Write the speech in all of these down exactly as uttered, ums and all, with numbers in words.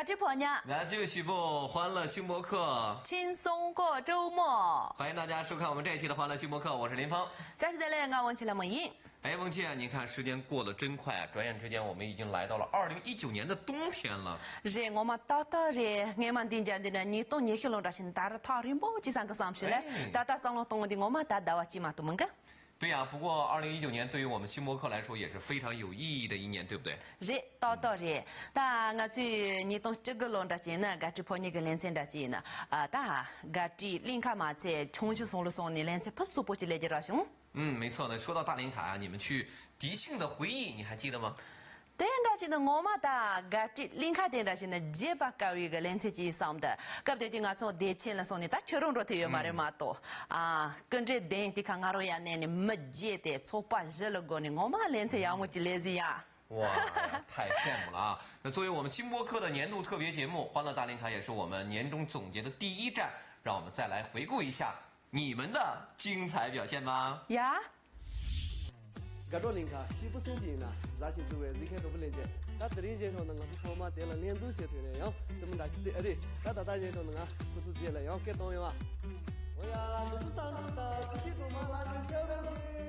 བཀྲ་ཤིས་ཕོ་ཉ། 那就喜不欢乐新播客。 轻松过周末。 欢迎大家收看我们这一期的欢乐新播客，我是林峰。 བཀྲ་ཤིས་བདེ་ལེགས། ང་ཝང་ཆི་ལ་མོ་ཡིན། 哎，梦琪啊，你看时间过得真快啊，转眼之间我们已经来到了二零一九年的冬天了。 རེད། ངོ་མ་ཏག་ཏག་རེད། སྔས་མ་འདི་འཇག་འདི་ན་ཉིས་སྟོང་ཉི་ཤུ་ལོ་འདྲ་ཞིག་ད་ར་ཐག་རིང་པོ་ཅིག་སང་གི་བསམ་ཞིག་ལས། 哎。 ད་ལྟ་བསམ་བློ་གཏོང་བ་འདི་ངོ་མ་ད་ཟླ་བ་གཅིག་མ་གཏོགས་མི་འགའ། 对呀，不过二零一九年对于我们新播客来说也是非常有意义的一年，对不对？ རེད། ཏག་ཏག་རེད། ད་ང་ཚོས་ཉིས་སྟོང་བཅུ་དགུ་ལོ་འདྲ་ཞིག་ན་དགའ་སྤྲོའི་ཕོ་ཉ་གི་ལེ་ཚན་འདྲ་ཞིག་ཡིན་ན། ཨ། ད་དགའ་སྤྲོའི་གླིང་ཁ་མ་ཚད་ཆུང་ཆུང་སོང་ལོ་སོང་ནས་ལེ་ཚན་ཕུན་སུམ་ཚོགས་པོ་ཅིག་ལས་ཀྱི་ར་བྱུང་། 嗯，没错呢。说到大林卡呀，你们去迪庆的回忆，你还记得吗？ དེ་འདྲ་ཞིག་ནི་ངོ་མ་ད་དགའ་སྤྲོའི་གླིང་ཁ་དེ་འདྲ་ཞིག་ནི་བརྗེད་པར་དཀའ་བའི་གི་ལེ་ཚན་ཅིག་ཡིན་བསམ་འདུག་སྐབས་དེ་དུས་ང་ཚོ་དེབ་ཆེན་ལ་སོང་ནས་ད་ཁྱོད་རང་འགྲོ་ཐུབ་ཡོད་མ་རེད་མ་གཏོགས། ཨ། སྐུ་མགྲོན་གདན་དེ་ཁ་ང་རང་ཡར་མནན་ནས་མི་བརྗེད་དེ་ཚོགས་པ་བཞི་ལ་བགོས་ནས་ངོ་མ་ལེ་ཚན་ཡག་མོ་ཅིག་ལས་ཟིན་ཡ། 哇，太羡慕了啊！那作为我们新播客的年度特别节目，《欢乐大林卡》也是我们年终总结的第一站，让我们再来回顾一下 你们的精彩表现吧。 ཡ། དགའ་སྤྲོའི་གླིང་ཁ་ཤི་བོ་སེང་ཅིག་ཡིན་ན་མཛའ་ཞིང་བརྩེ་བའི་གཟིགས་མཁན་གྲོགས་པོ་ལྷན་རྒྱས། ད་དེ་རིང་གཞན་ཞོགས་ན་ང་ཚོ་ཚང་མ་དེ་ལ་ལྷན་འཛོམས་བྱེད་ཐུབ་ནས་ཡང་རྩེད་མོ་འདྲ་ཞིག་རྩེ་ཨ་རེད། ད་ད་ལྟ་གཞན་ཞོགས་ན་ང་ཁོ་ཚོ་རྗེས་ལ་ཡང་སྐད་གཏོང་ཡོང་ཨ། འོ་ཡ། ང་ཚོ་བསམ་འགྲུབ་དང་གཟིགས་མཁན་གྲོགས་མོ་ལ་ནི་ཁྱེད་རང་གིས་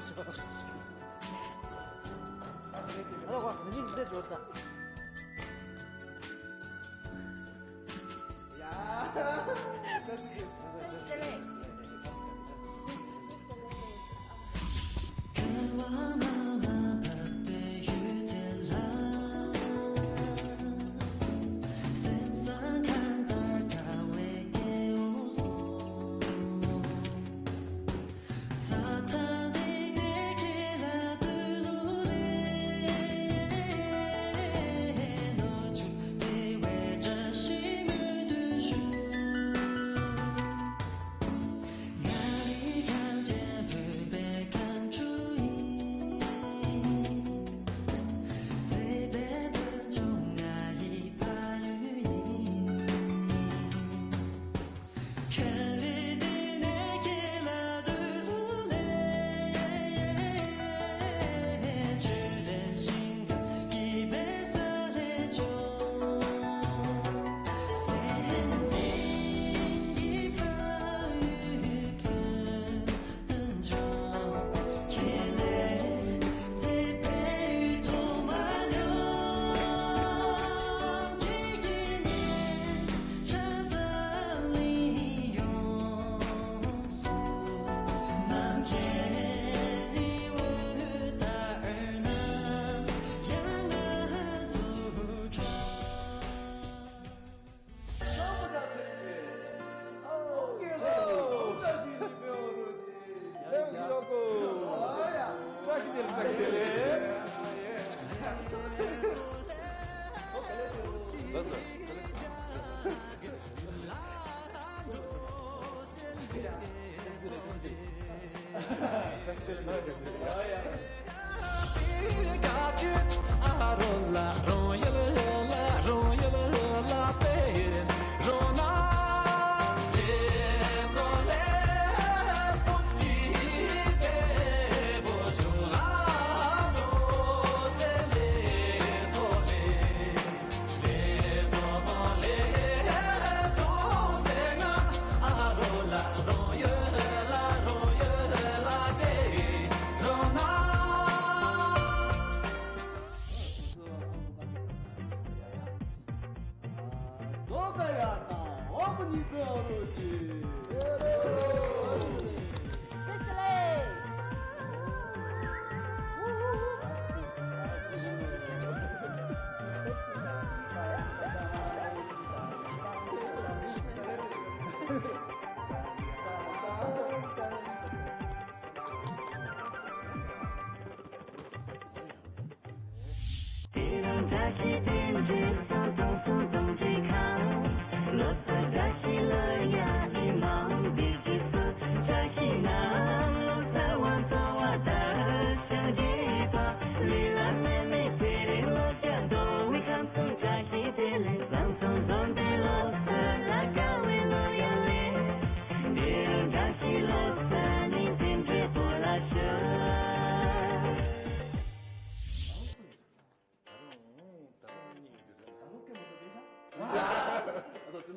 ཞུ་རོགས་གྱིས། བཀྲ་ཤིས་བདེ་ལེགས། བཀྲ་ཤིས་བདེ་ལེགས།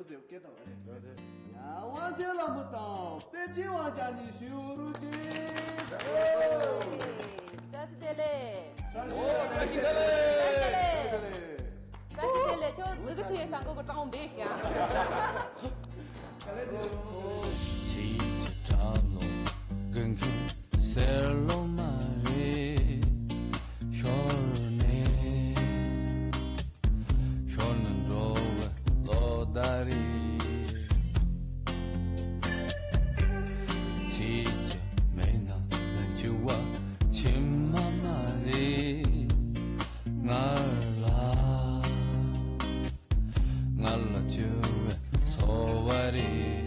སྐད་བཏང་བ་རེད། ཡ། དབང་ཆེན་བླ་མ་དང་པཎ་ཆེན་དབང་རྒྱལ་གཉིས་ཞུ་རུ་ཅིག་བཀྲ་ཤིས་བདེ་ལེགས། བཀྲ་ཤིས་བདེ་ལེགས། བཀྲ་ཤིས་བདེ་ལེགས། བཀྲ་ཤིས་བདེ་ལེགས། ཁྱོད་ཟི་གི་ཐུ་ཡེ་ས་གོ་གི་ཀྲང་བེ་ཤ། ཁྱེད་ཀྱི་གྲྭ་ལོ་ཀུན་མཁྱེན་སེར་ལོ་མ་རེད། ཤོར་ནས། ཤོར་ནས་འགྲོ་བའི་ལོ་ཟླ་རེད། ཁྱེད་ཀྱི་མིག་ནང་ལ་འཆི་བ་ཕྱི་མ་མ་རེད། ང་ལ། ང་ལ་འཆི་བའི་ཚོར་བ་རེད།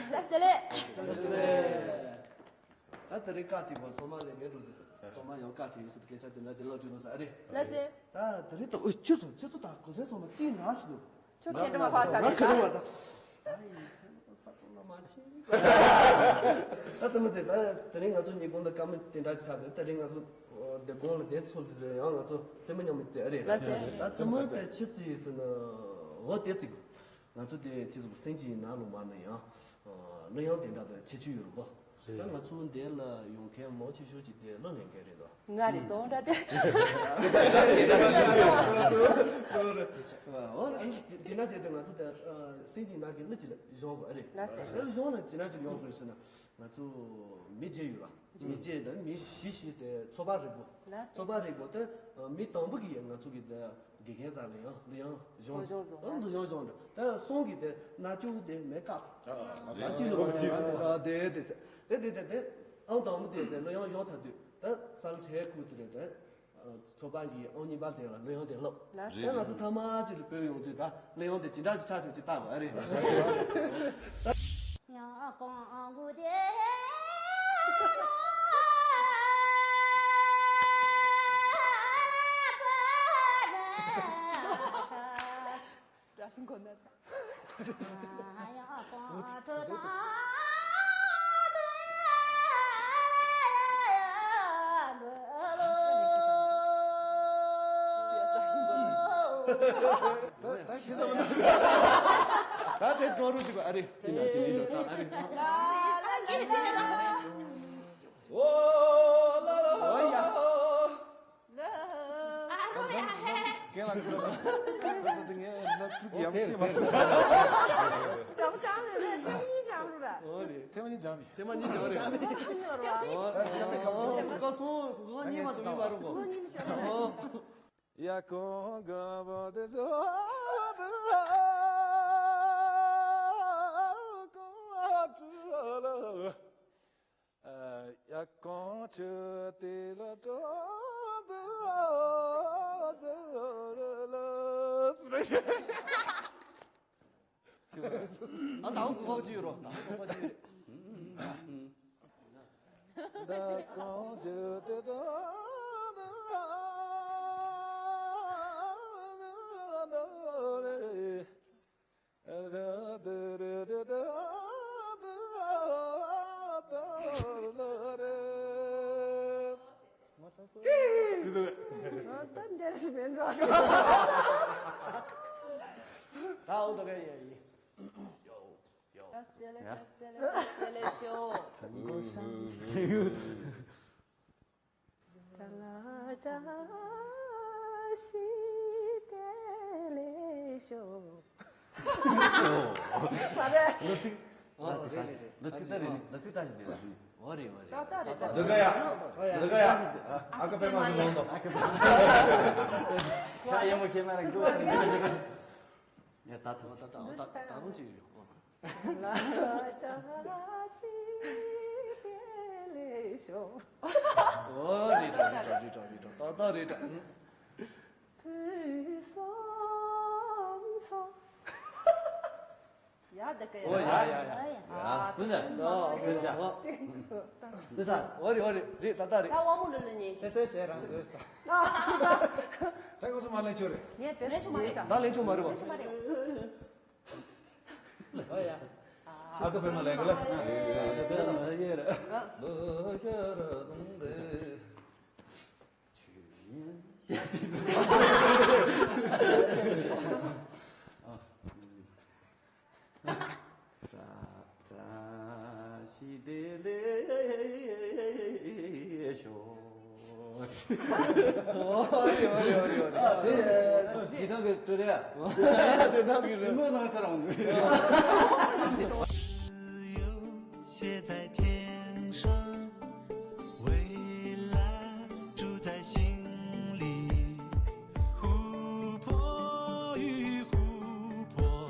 བཀྲ་ཤིས་བདེ་ལེགས། ད་དེ་རིང་བཀའ་ཐེབས་པ་ཚང་མ་ལས་ངན་འགྲོ་འདུག་ཚང་མ་ཡང་བཀའ་ཐེབས་ཡིན་ཟེར་སྐད་ཆ་དེ་འདྲ་དེ་ལབ་བཅུག་ན་ས་ཨ་རེད། ལགས་སེ། ད་དེ་རིང་ད་ཨོ་ཁྱོད་ཚོ་ཁྱོད་ཚོ་ད་གོ་སོན་ཚང་མ་ཅི་ན་ཞིག་འདུག་ཁྱོད་ཁྱེད་འདྲ་མ་ཕ་ས་ང་ག་རེ་བ་ད། ཨ་ཡིན་ཚེ་ས་ཚོ་ལ་མ་ཕྱིན། ད་ཚང་མ་ཚེ་ད་དེ་རིང་ང་ཚོ་ཉིན་གུང་ལ་བཀའ་མོལ་དེ་འདྲ་ཆགས་འདུག་དེ་རིང་ང་ཚོ་སྡེ་དགོན་ལ་དེ་ཚོ་ལ་དེ་རིང་ཡང་ང་ཚོ་རྩེད་མོ་མཉམ་མི་རྩེ་ཨ་རེད། ལགས་སེ། ད་རྩེད་མོ་དེ་ཆི་རྩེ་ཡིན་ཟེར་ན་འོ་དེ་རྩེ་དགོས། ང་ཚོ་དེ་ཕྱིས་སུ་སེམས་ཅན་ཡི་ནང་ལོགས་མ་ནི་ཡང་གླུ་དབྱངས་དེ་འདྲ་དང་ཁྱད་ཆོས་ཡོད་རེད་པ། ད་ང་ཚོ་འདི་ལ་ཡོང་མཁན་མང་ཆེ་ཤོས་ཀྱི་དེ་གླུ་ལེན་མཁན་རེད་དོ། ང་རེད་གཙོ་བོ་འདྲ་དེ། འོ་འདི་འདྲ་བྱས་ཏེ་ང་ཚོ་དེ་སེམས་ཅན་ནང་གི་གླུ་ཅིག་ལ་གཞོན་དགོས་ཨ་རེད། ལགས་སེ། གླུ་གཞོན་ལ་ཅི་འདྲ་ཅིག་ཡོང་དགོས་ཟེར་ན་ང་ཚོ་མི་བརྒྱད་ཡོད་ར། མི་བརྒྱད་དང་མི་བཞི་བཞི་དེ་ཚོ་པ་རེ་དགོས། ལགས་སེ། ཚོ་པ་རེ་དགོས་དེ་མི་དང་པོ་གི་ང་ཚོ་གི་དེ། དགེ་རྒན་ཚང་ལ་ཡང་འདི་ཡང་གཞུང་གཞུང་བཟོ། ཨ་འདི་གཞུང་གཞུང་འདི་ད་གསུང་གི་དེ་ན་ཅུ་དེ་མེ་ཀ་ཚ། ད་ཅི་ལོ་ཅི་ད་དེ་དེ་ཟེར་དེ་དེ་དེ་དེ་ཨང་དང་མོ་དེ་དེ་ལོ་ཡང་གཞུང་ཚ་དུས་ད་ས་ལ་ཆེ་ཁུ་དེ་རེད་དེ། ཚོ་པ་གི་ཨང་གཉིས་པ་དེ་ལ་ལོ་ཡང་དེ་ལོ། ད་ང་ཚོ་ཐ་མ་ཅི་ལ་བོད་ཡོང་དུས་ད་ལོ་ཡང་དེ་ཇི་འདྲ་ཅི་ཆ་ཞིག་ཅི་ལྟ་བ་རེད། ད་དེ་ཀྲོང་རུ་ཞིག་ཨ་རེ། ཅི་ན་ཅི་ནི་ཞོ་ད་ཨ་རེ། ཨོ་ཡ། ཨ་རོ་ཡ་ཧེ། ཁྱེད་ལ་ཁྱེད་ལ་ཁྱེད་ལ་ངས་ལབ་ཐུབ་ཡག་ཤེས་མ་སོང་། ཀྲང་ཅང་ལ་ལས་ཐེངས་གཉིས་ཀྱང་རུ་ར། ཨོ་རེད། ཐེངས་གཉིས་ཀྱང་རེད། ཐེངས་གཉིས་ཀྱང་རེད། ཨོ་ཨོ་ཨོ་ཀ་སོང་ཀ་གཉིས་མ་ཐུབ་ཡིན་མ་རུ་གོ། ཡ་གོང་ག་བ་དེ་ཚོ་ཡ་གོང་ཆུ་དེ་ལ་ཏོག་ཏོག་ཏོག་ཏོག་ལ། ཨ་ད་འོ་གོ་བ་ཅི་ཡོད་རོ། ད་འོ་གོ་བ་ཅི་ཡོད་རེད། ད་གོང་ཆུ་དེ་ཏོག་ཏོག་ཏོག་ལ། བཀྲ་ཤིས་བདེ་ལེགས་ཞོ། བཀྲ་ཤིས་བདེ་ལེགས་ཞོ། ལོ་ཚིགས། ཨོ་རེད་རེད་རེད། ལོ་ཚིགས་ད་རེད། ལོ་ཚིགས་བཀྲ་ཤིས་བདེ་ལེགས། ཨོ་རེད་ཨོ་རེད། ད་ད་རེད་ད། འདི་ག་ཡ། འདི་ག་ཡ། ཨ་ཀ་པད་མ་གི་ལོང་དོ། ཤ་ཡེ་མོ་ཁྱེད་མ་རེད་འགྲོ། ཡ་ད་ད་ད་ད་ད་ད་ད་ད་ཅི་ཡོད། ལ་ཅ་ཤི་ལེ་ཤོ། ཨོ་རེད་དྲ་རེད་དྲ་རེད་དྲ་རེད་དྲ་ཏག་ཏག་རེད་དྲ། བུ་སོང་ཚོ། ཡ་ད་ག་ཡ། ཨོ་ཡ་ཡ་ཡ། ཡ། ཨ་ཟུན་ནས། ཨོ་ཨོ་ཨོ། ཏེ་ས། ཨོ་རེད་ཨོ་རེད་རེད་ཏག་ཏག་རེད། ད་དབང་མོ་ལོ་ལ་ཉན། ཆེ་སེ་ཞེ་རང་བཟོས་སོ། ད་ཁོ་ཚོ་མ་ལེན་ཆོག་རེད། ངས་བེད་ལེན་ཆོག་མ་རེད། ད་ལེན་ཆོག་མ་རེད་བ། ལེན་ཆོག་མ་རེད། ཨོ་ཡ། ཨ་ཁུ་བེད་མ་ལེན་གི་ལ། ཨ་ཁུ་བེད་མ་ལེན་གི་ལ། བཀྲ་བཀྲ་ཤིས་བདེ་ལེགས་ཤོག་ཨོ་རེད་ཨོ་རེད་ཨོ་རེད་ཨོ་རེད། ཨ་དེ་ཇི་ལྟར་གི་སྤྲོ་རེད། དེ་ནང་གི་རེད། མོ་ལངས་ས་རང་གི། 只有写在天上，未来住在心里。湖泊与湖泊，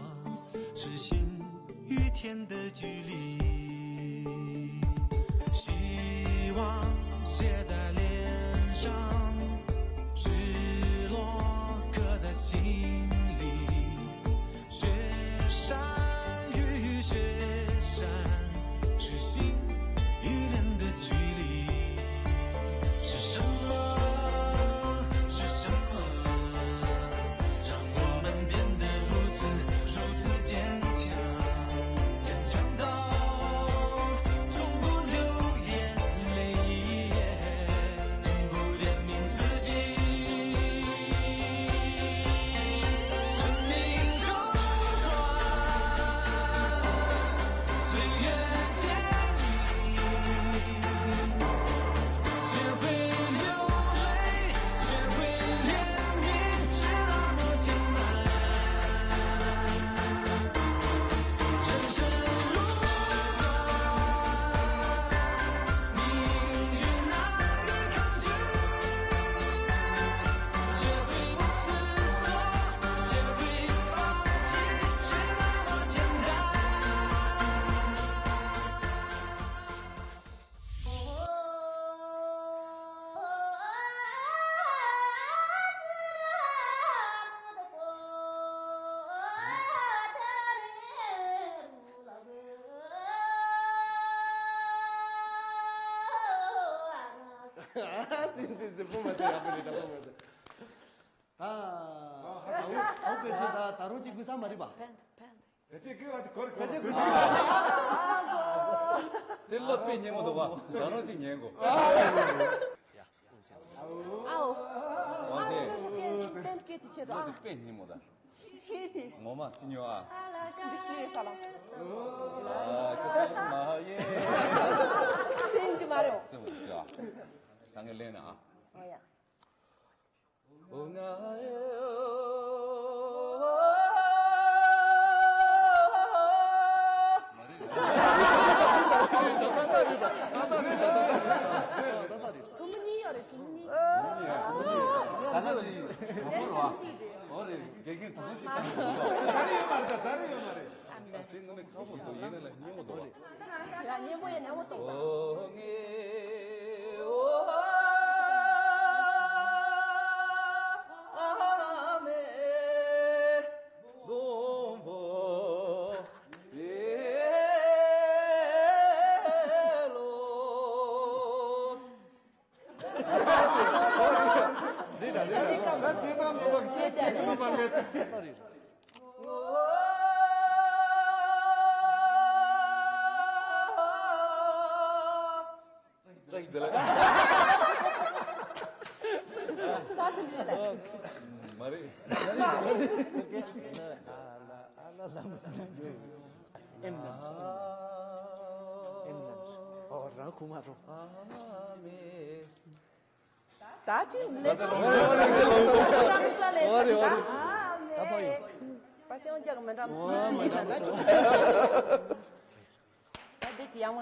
是心与天的距离。希望写在脸上，失落刻在心里。 雪山与雪山，是心与脸的距离。是什么？是什么？让我们变得如此，如此坚强，坚强到从不流眼泪，从不怜悯自己。 生命中转，岁月剪影，学会流泪，学会怜悯，是那么艰难。人生路短，命运难以抗拒。 学会不思索，学会放弃，是那么简单。 ཨ་ཙི་ཙི་ཙི། སྤུ་མ་ཙི། ཡག་པོ་རེད། ད་སྤུ་མ་ཙི། ད་ཨོ་ཨོ་ཀེ་ཆེ། ད་ད་རུང་ཅིག་དགོས་ས་མ་རེད་པ། ཕན་ཕན། ཁ་ཅིག་གི་བ་དེ་གོར་གོར་ཁ་ཅིག་དགོས་ས་མ་རེད། དེ་བློ་དཔེ་སྙན་མོ་འདུག་པ། ད་རུང་ཅིག་ཉན་དགོས། ཨའོ། ཨའོ། ཨ་ཅེ། ཏན་སྐད་ཅིག་བྱེད་དོ། ཨ། དཔེ་སྙན་མོ་ད། ཁྱེད་དེ། ངོ་མ་ཅི་ཉོ་ཨ། འདི་ཁྱེད་ས་ལ། ཨ་ཁྱེད་མ་ཧ་ཡེ། དེ་ཡིན་གྱི་མ་རེད། ད་ངས་ལེན་ན་ཨ། ཨོ་ཡ། ཨོ་ང་ཨེ་ཨོ། ད་ལྟ་རེད། ད་ལྟ་རེད། ད་ལྟ་རེད། ད་ལྟ་རེད། གུང་མོ་གཉིས་ཡོད་རེད། གུང་མོ་གཉིས། ད་ལྟ་རེད། གུང་མོ་རེད་བ། ཨོ་རེད། དགེ་རྒན་གུང་མོ་ཞིག་ད་རེད་ཡོད་མ་རེད། ད་ད་རེད་ཡོད་མ་རེད། ད་དེ་ངོ་མ་ཁག་པོ་འདུག་ཡིན་ན་ལ་སྙན་མོ་འདུག་བ། ཡ་སྙན་པོ་ཡ་སྙན་པོ་གཏོང་། ཨོ་ངེ་ཨོ་ཨ་མེ་སྡོང་པོ་ཡེ་ལོ། རེད་ད་རེད་ད། ད་ཅི་ད་མོ་བ་ཅི་ད་མོ་བ་ལས་ད་རེད། ཀྲིག་དེ་ལ། མ་རེད། ཨེམ་ནམ་སི། ཨེམ་ནམ་སི། ཨོ་རང་ཁུ་མ་རོ། ད་ཅི་ལེ། རང་ས་ལེ་ད། ཨོ་རེད་ཨོ་རེད། ད་ཕ་ཡིན། པ་ཤེས་ཡོན་ཅག་མི་འདྲ་མི་སྲིད་ད་ཅི། ད་འདི་ཅི་ཡང་མོ།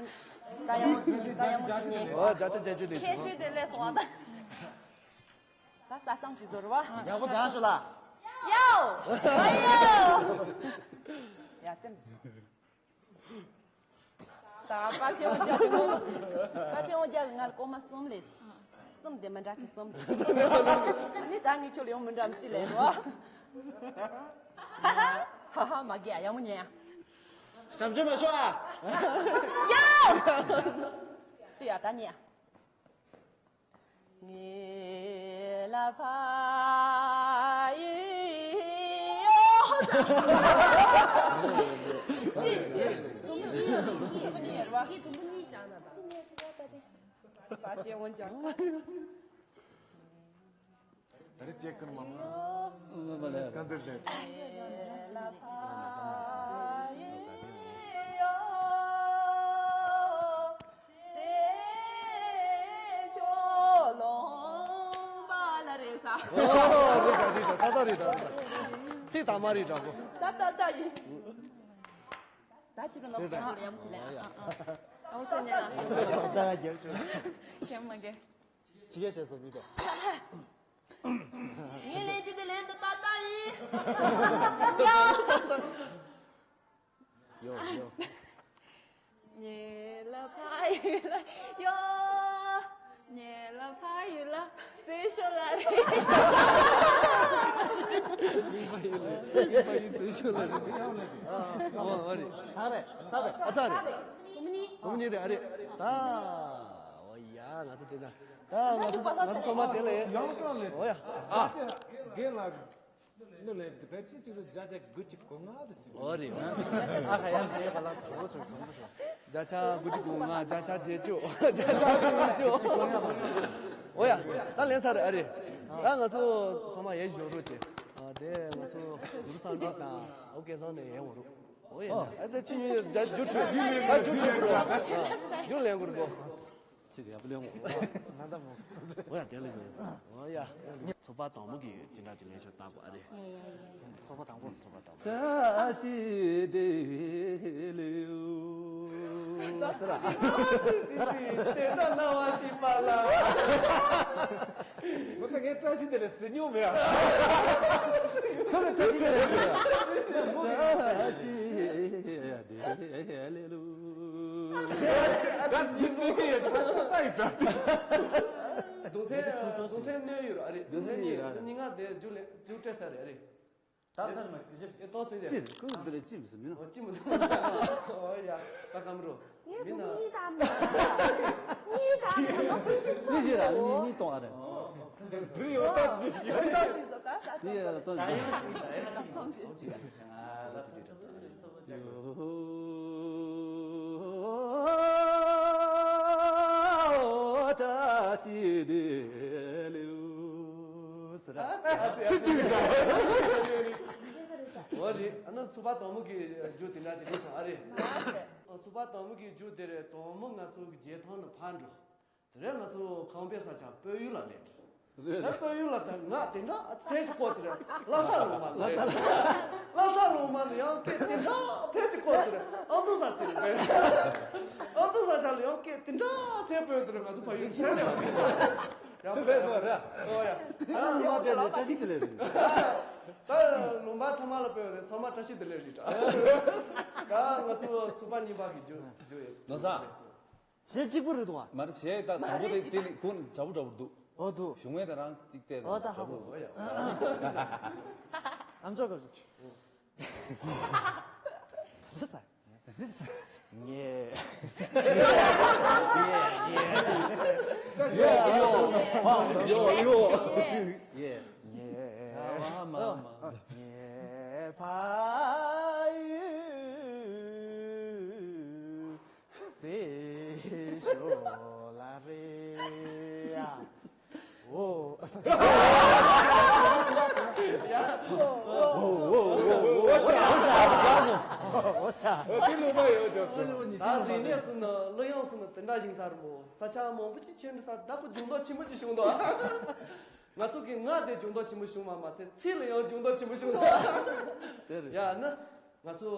ད་ཡང་མོ། ད་ཡང་མོ་ཅི་ཉེ། ཨོ་ཇ་ཅི་ཇ་ཅི་ལེ། ཁྱེད་ཤུལ་དེ་ལས་སོང་བ་ད། ད་ས་གཙང་ཅི་བཟོ་རུ་བ། ཡག་པོ་ཇ་སུ་ལ། ཡའོ། ཨ་ཡའོ། ཡ་ཅན། ད་དཔའ་ཆེན་པོ་རྒྱལ་གྱི་ངོ་མ། དཔའ་ཆེན་པོ་རྒྱལ་གྱི་ང་ལ་སྐོར་མ་གསུམ་ལས། གསུམ་དེ་མི་འདྲ་གི་གསུམ་དེ། ཨ་ནི་ད་ངས་ཁྱོད་ལ་ཡང་མི་འདྲ་མི་གཅིག་ལས་རོ། ཧ་ཧ་མ་རྒྱལ་ཡག་མོ་ཉན་ཡ། ཞབས་ཞུ་མ་ཤོག་ཨ། ཡ། དུ་ཡ་ད་ཉན་ཡ། ངེ་ལ་ཕ་ཡི་ཡོ། ཅི་ཅི། དུམ་བུ་གཉིས་ཡོད་རེད་བ། དཔའ་ཆེན་པོ་ཀྱང་། ད་རེས་ཅེག་ཀུན་མང་མང་། གང་ཚེ་ཟེར། ཨོ་རེད་ད་རེད་ད་ད་ད་རེད་ད་རེད་ད། ཚིག་དང་མ་རེད་དྲག་གོ། ད་ད་ད་ཡིན། ད་ཅི་རུ་ནོག་ས་ཡམ་ཅི་ལེ། ཨོ་སོ་ཉེ་ལ། ཅག་རྒྱབ་ཆོག་ཁྱེད་མ་གེ། ཅི་གེ་བྱས་སོ་གཉིས་པས། ངས་ལན་གཅིག་དེ་ལན་དུ་ཏག་ཏག་ཡིན། ཡོ་ཡོ། ཉེ་ལ་ཕ་ཡུལ་ལ་ཡོ། ཉེ་ལ་ཕ་ཡུལ་ལ་སེ་ཤོ་ལ་རེད། ཉེ་ལ་ཕ་ཡུལ་ལ་ཉེ་ལ་ཕ་ཡུལ་སེ་ཤོ་ལ་རེད། ཨོ་ཨོ་རེད། ད་རེད་ཚ་རེད། ཨ་ཚ་རེད། ཁོང་གཉིས་རེད། ཨ་རེད་ད། ཨོ་ཡ་ང་ཚོ་དེ་ན། ད་ང་ཚོ་ང་ཚོ་ཚང་མ་དེ་ལ་ཡོང་། ཡང་ཀྲང་ལེ། ཨོ་ཡ། ཨ། རྒན་ལགས། ནུ་ལེན་ཟི་ཕལ་ཆེར་གཅིག་ཏུ་བརྒྱ་ཆ་དགུ་གཅིག་གོ་ལྔ་དུ་ཅིག་ཨོ་རེད། ཨ་ཁ་ཡང་ཚེ་ཕ་ལ་གྲོགས་ཚོ་གྲོགས་ཚོ། བརྒྱ་ཆ་དགུ་གཅིག་གོ་ལྔ། བརྒྱ་ཆ་བརྒྱད་ཅུ། བརྒྱ་ཆ་བརྒྱད་ཅུ། ཨོ་ཡ། ད་ལེན་ས་རེད། ཨ་རེད། ད་ང་ཚོ་ཚང་མ་ཡལ་ཞོར་རོགས་བྱེད། ཨ་དེ་ང་ཚོ་གུ་རུ་ཚང་འབྲོག་དང་ཨོ་སྐལ་བཟང་ནས་ཡལ་འོང་རོགས། ཨོ་ཡ། ཨ་དེ་ཕྱི་ཉིན་རྒྱ་རྒྱུ་ཆུ་རྒྱུ་ཆུ་རྒྱུ་ཆུ་རྒྱུ་ལེན་དགོས་རོགས། ཅིག་ཡག་པོ་ལེན་འོ། ན་ད་མོ། འོ་ཡ་དེ་ལས་ཡིན། འོ་ཡ། ཚོགས་པ་དང་པོ་གི་ཅི་འདྲ་ཅིག་ལེན་ཤོག་བཏགས་པ་ཨ་རེ། ཚོགས་པ་དང་པོ་ཚོགས་པ་དང་པོ། བཀྲ་ཤིས་བདེ་ལེགས། ཟེར་ར། དེ་འདྲ་སྣང་བ་ཞིག་པ་ལ། ངོ་ཚ་ངས་བཀྲ་ཤིས་བདེ་ལེགས་ཟེར་མྱོང་མེད་ཨ། ཁོ་ལ་བཀྲ་ཤིས་བདེ་ལེགས་ཟེར། བཀྲ་ཤིས་བདེ་ལེགས། ད་འདི་གནོད་ཀྱི་ཡོད་ད་ད་ཡི་དྲག་དེ། གདུང་སེམས་གདུང་སེམས་གནོན་ཡོད་ར་རེད། གདུང་སེམས་གཉིས་ར་རེད། གཉིས་ང་དེ་རྒྱུ་ལས་རྒྱུ་སྤྲད་ཚར་རེད་རེད། ད་ཚར་མ་གི་ཞིག་ཨེ་ཏོག་ཚོད་རེད། ཅི་རེད་ཁོ་འདི་ལས་ཅི་མི་སྲིད་མིན་ཨོ་ཅི་མི་འདུག་ཨོ་ཡ་ད་གམ་རོ། ངས་མི་ན་གཉིས་དང་མ་གཉིས་དང་མ་ཁུ་ཆུ་གཉིས་ཞིག་ར་ནི་གཉིས་གཏོང་ཨ་རེད། བུ་ཡོད་ད་ཅི་ཡོད་ད་ཅི་ཟོ་ད་ད་ད་ཡོད་ད་ཅི་ད་ཡོད་ད་ཅི། འོ་རེད། ཨ་ནི་ཚོགས་པ་དང་པོ་གི་རྒྱུ་དེ་འདྲ་ཅིག་རེད་སོང་ཨ་རེད། ཚོགས་པ་དང་པོ་གི་རྒྱུ་དེ་རེད། དང་པོ་ང་ཚོ་གི་རྒྱལ་ཐང་ནས་ཕར་འགྲོ། དེ་རིང་ང་ཚོ་ཁང་པའི་ས་ཆ་སྤོས་ཡུལ་ལ་སླེབས་རེད། ད་སྤོས་ཡུལ་ལ་ད་ང་དེ་འདྲ་ཚད་ཅིག་བསྐོར་དེ་རེད། ལྷ་ས་ལུང་མ་ལ་ལྷ་ས་ལུང་མ་ལ་ཡང་སྐད་དེ་འདྲ་ཕལ་ཅིག་བསྐོར་དེ་རེད། ཨ་མདོ་ས་ཚིགས་རེད། ཨ་མདོ་ས་ཆ་ལ་ཡང་སྐད་དེ་འདྲ་ཚད་སྤོས་དེ་རེད། ང་ཚོ་ཕ་ཡུལ་ཚད་རེད། ཚད་རེད་སོ་རེད། ཨོ་ཡ། ད་ལུང་པ་སྤོས་ནས་བཀྲ་ཤིས་བདེ་ལེགས་རེད། ད་ལུང་པ་ཐ་མ་ལ་སྤོས་རེད། ཚང་མ་བཀྲ་ཤིས་བདེ་ལེགས་རེད། ད་ང་ཚོ་ཚོགས་པ་གཉིས་པ་གི་རྒྱུ་རྒྱུ་ཡོད། ལོ་ས། གཞས་གཅིག་པུ་རེད་འདུག་ཨ། མ་རེད། གཞས་ད་དང་པོ་དེ་དེ་ནི་ཀུན་འདྲ་པོ་འདྲ་པོ་འདུག་ཨོ་འདུག་གཞུང་བས་དེ་རང་གཅིག་བལྟས་ཨོ་ད་ཧ་གོ་སོང་། ཨམ་ཅོག་ག་ཚོད་ས། ངེ། ཡོ་ཡོ་ཡོ་ཡོ། ངེ། ངེ། ཕ་ཡུལ། སེ་ཤོ་ལ་རེ་ཡ། ཨོ། ཨོ་ཨོ་ཨོ་ཨོ། ཨོ་ཤ་ཨོ་ཤ་ཨོ་ཤ། ཨོ་ཤ། ཨོ་དེ་ལོ་མ་ཡོད་ཅོག་ད་རིག་གནས་སུ་ན་གླུ་དབྱངས་སུ་ན་དེ་འདྲ་ཞིག་ས་རུ་མོ། ས་ཆ་མང་པོ་ཅིག་ཆེན་འདྲ་ས་བདག་པོ་འཇུག་མདོག་ཆེན་པོ་ཅིག་བྱུང་འདུག་ང་ཚོ་གི་ང་དེ་འཇུག་མདོག་ཆེན་པོ་བྱུང་བ་མ་ཚད་ཚིག་ལ་ཡང་འཇུག་མདོག་ཆེན་པོ་བྱུང་འདུག་དེ་རེད། ཡ་ན། ང་ཚོ་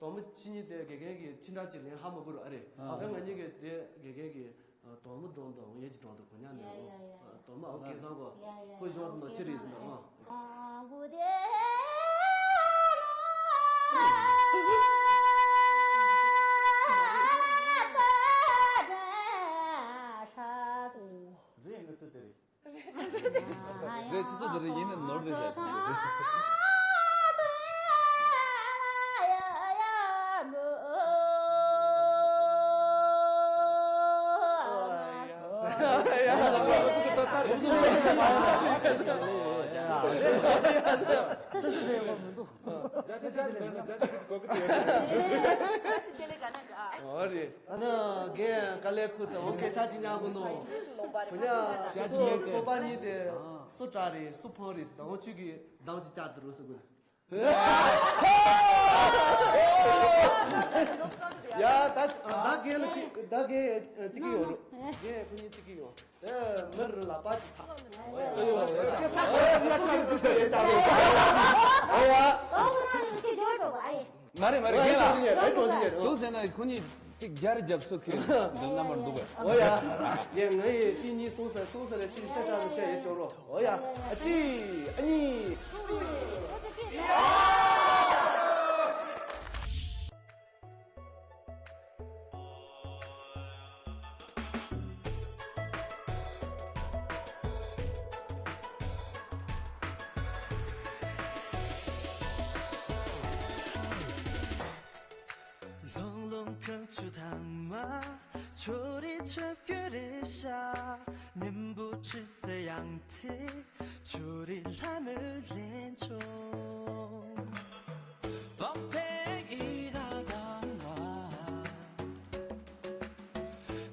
དོག་མོ་ཕྱི་ཉིན་དེ་དགེ་རྒན་གྱིས་ཕྱི་འདྲ་ཅིག་ལེན་ཧ་མ་གོ་རུ་ཨ་རེད། ཨ་ཨ་ང་གཉིས་ཀྱིས་དེ་དགེ་རྒན་གྱིས་དོག་མོ་སྒྲོམ་དང་འོང་ཡས་ཀྱི་སྒྲོམ་དུ་གོ་ཉག་ནས་ཡ་ཡ་ཡ། དོག་མོ་ཨོ་སྐལ་བཟང་གོ་ཡ་ཡ་ཁོ་ཡ་གཞོགས་དུ་ནོ་ཅི་རེད་ཟེར་ན་ཨ། ཨ་གུ་དེ། ཚོ་དེ་རིང་ཡིན་ནི་ནོར་དེ་བྱས། ཨོ་རེད། ཨ་ནི་རྒན་དཀའ་ལས་ཁུར་ཚེ་འོ་སྐད་ཆ་ཅིག་ཉག་གོ་ནོ། ཁོ་ཉག་སོ་སོ་པ་གཉིས་དེ་སུ་དྲག་རེད་སུ་ཕོ་རེད་ཟེར་དང་འོ་ཆུ་གི་གདང་ཅིག་བཅག་དུ་རུ་ཟེར་གོ། ཡ་ད་ད་རྒན་ལ་ཅིག་ད་རྒན་ཅིག་གི་ཡོད་རུ། རྒན་ཁོ་གཉིས་ཅིག་གི་ཡོད། ཨེ་མི་རུ་ལ་པ་ཅིག་ཐག་ཨོ་ཡ། ཨོ་ཡ། མ་རེད་མ་རེད། རྒན་ལགས། ཨེ་གྲོགས་ཅིག་ཡོད། ཅུང་ཟད་ན་ཁོ་གཉིས་ཅིག་རྒྱ་རི་རྒྱབ་སུ་ཁེལ་འདི་རྣམ་པར་འདུག་པས། ཨོ་ཡ། ཡ་ངའི་ཅི་གཉིས་གསུངས་ཟེར་གསུངས་ཟེར་ལ་ཅི་ཤ་ཁྲག་ནི་ཤ་ཡོད་ཅོག་རོ། ཨོ་ཡ། ཨ་ཅི། ཨ་གཉིས། ལྷུང་ལྷུང་ཁང་ཆུ་ཐང་མ། ཆོ་རི་ཆབ་ཀྱི་རེ་ཤ། ཉིན་བུ་ཆུ་སེ་ཡང་ཐི། ཆོ་རི་ལྷ་མོ་ལེན་ཆོ། བག་ཕེ་ཨི་ར་དང་བ།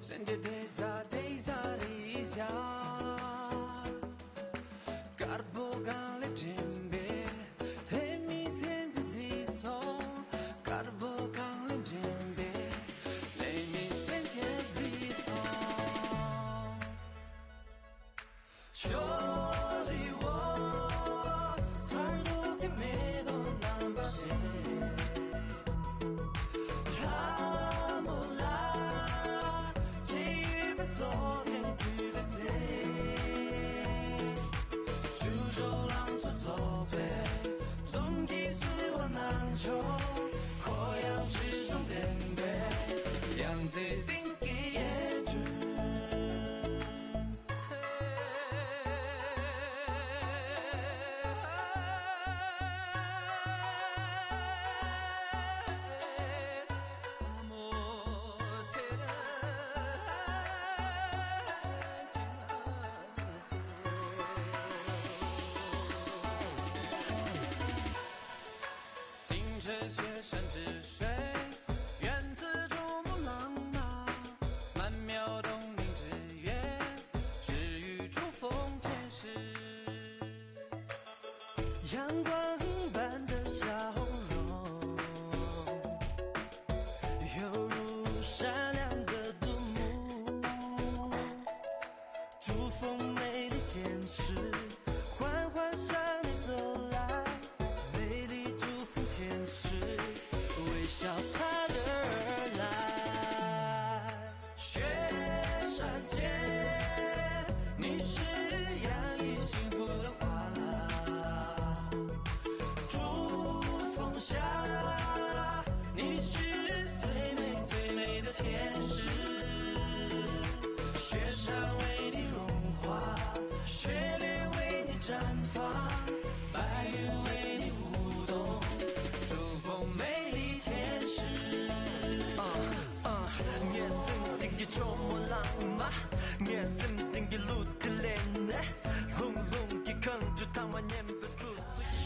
སེང་གེ་དེ་ས་དེ་ས་རི་ཤ། དཀར་པོ་གང་ལས་དྲན་པའི། ལྷ་མི་སེམས་ཀྱི་རྩིས་སོ། དཀར་པོ་གང་ལས་དྲན་པའི། ལྷ་མི་སེམས་ཀྱི་རྩིས་སོ། ཆོ་རི་བོ། མཚར་སྡུག་གི་མེ་ཏོག་རྣམ་པར་བཞད། ལྷ་མོ་ལ། ཆེ་ཡུལ་པ་ཚོགས་ཐེངས་དུས་དེ་ཚེ། ཆུ་བྲོ་ལང་ཚོ་ཚོགས་པའི། འཛུམ་གྱིས་བསུ་བ་གནང་ཆོག་ཁོ་ཡང་ཁྲི་སྲོང་ལྡན་པའི། ཡང་རྩེ་གཏིང་གི་གཡས་གྲོལ།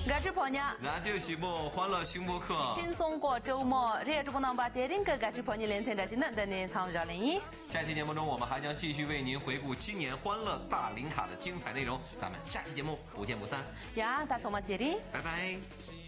དགའ་སྤྲོའི་ཕོ་ཉ། ར་ཏིའོ་ཞིག་པོ་欢乐星巴克 轻松过周末རེད། གྲོགས་པོ་རྣམ་པ་དེ་རིང་གི་དགའ་སྤྲོའི་ཕོ་ཉའི་ལེ་ཚན་འདྲ་ཞིག་ནི་འདི་ནས་མཚམས་བཞག་ལེ་ཡིན། 下期节目中，我们还将继续为您回顾今年欢乐大礼卡的精彩内容。咱们下期节目不见不散。 ཡ་ད་ཚང་མ་ཚེ་རིང་། 拜拜。